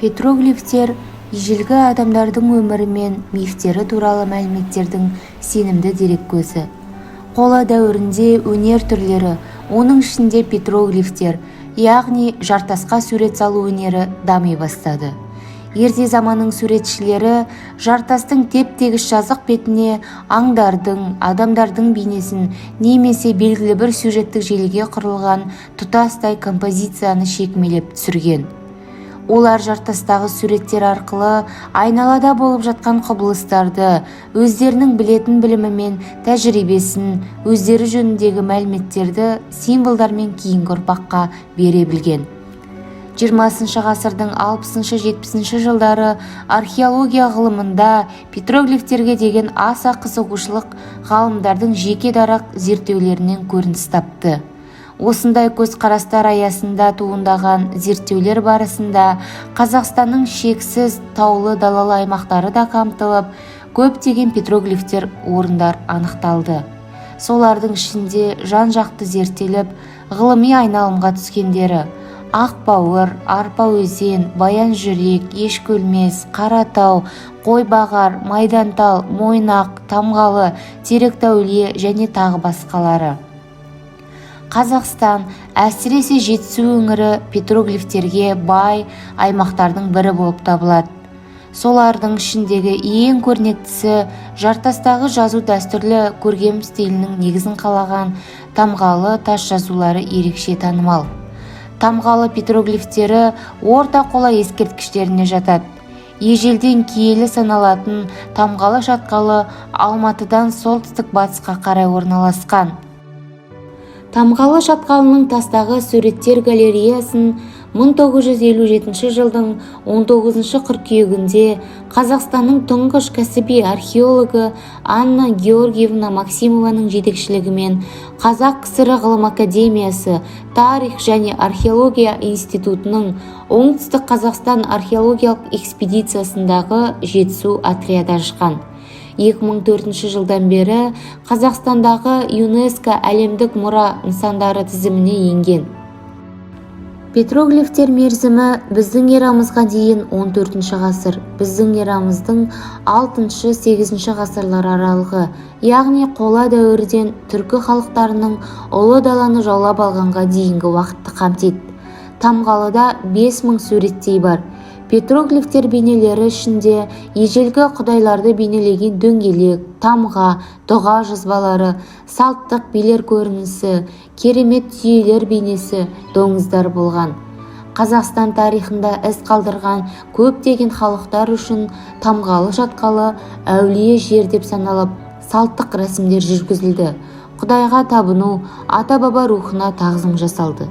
Петроглифтер ежелгі адамдардың өмірі мен мифтері туралы мәліметтердің сенімді дереккөзі. Қола дәуірінде өнер түрлері, оның ішінде петроглифтер, яғни жартасқа сурет салу өнері дами бастады. Ерте заманның суретшілері жартастың теп-тегіс жазық бетіне аңдардың, адамдардың бейнесін немесе белгілі бір сюжеттік желіге құрылған тұтастай композицияны шекімелеп түсірген. Олар жартастағы суреттер арқылы айналада болып жатқан құбылыстарды, өздерінің білетін білімі мен тәжірибесін, өздері жөніндегі мәліметтерді символдармен кейінгі ұрпаққа бере білген. 20 ғасырдың 60-70 жылдары археология ғылымында петроглифтерге деген аса қызығушылық ғалымдардың жеке дара зерттеулерінен көрініс тапты. Осындай көзқарастар аясында туындаған зерттеулер барысында Қазақстанның шексіз таулы далалы аймақтары да қамтылып, көптеген петроглифтер орындар анықталды. Солардың ішінде жан-жақты зерттеліп, ғылыми айналымға түскендері: Ақбауыр, Арпаөзен, Баянжүрек, Ешкөлмес, Қаратау, Қойбағар, Майдантал, Мойнақ, Тамғалы, Теректі әулие және тағы басқалары. Қазақстан, әсіресе Жетісу өңірі петроглифтерге бай аймақтардың бірі болып табылады. Солардың ішіндегі ең көрнектісі жартастағы жазу дәстүрлі көркем стилінің негізін қалаған Тамғалы тас жазулары ерекше танымал. Тамғалы петроглифтері орта қола ескерткіштеріне жатады. Ежелден киелі саналатын Тамғалы шатқалы Алматыдан солтүстік батысқа қарай орналасқан. Тамғалы шатқалының тастағы суреттер галереясын 1957 жылдың 19 қыркүйегінде Қазақстанның тұңғыш кәсіби археологы Анна Георгиевна Максимованың жетекшілігімен Қазақ КСР Ғылым академиясы Тарих және археология институтының Оңтүстік Қазақстан археологиялық экспедициясындағы Жетісу отряды ашқан. 2004 жылдан бері Қазақстандағы ЮНЕСКО әлемдік мұра нысандары тізіміне енген. Петроглифтер мерзімі біздің эрамызға дейін 14 ғасыр, біздің эрамыздың 6-8 ғасырлар аралығы, яғни қола дәуірден түркі халықтарының Ұлы даланы жаулап алғанға дейінгі уақытты қамтиды. Тамғалыда 5000 суреттей бар. Петроглифтер бейнелері ішінде ежелгі құдайларды бейнелеген дөңгелек, тамға, дұға жазбалары, салттық билер көрінісі, керемет түйелер бейнесі, доңыздар болған. Қазақстан тарихында із қалдырған көптеген халықтар үшін Тамғалы шатқалы әулие жер деп саналып, салттық рәсімдер жүргізілді, құдайға табыну, ата-баба рухына тағзым жасалды.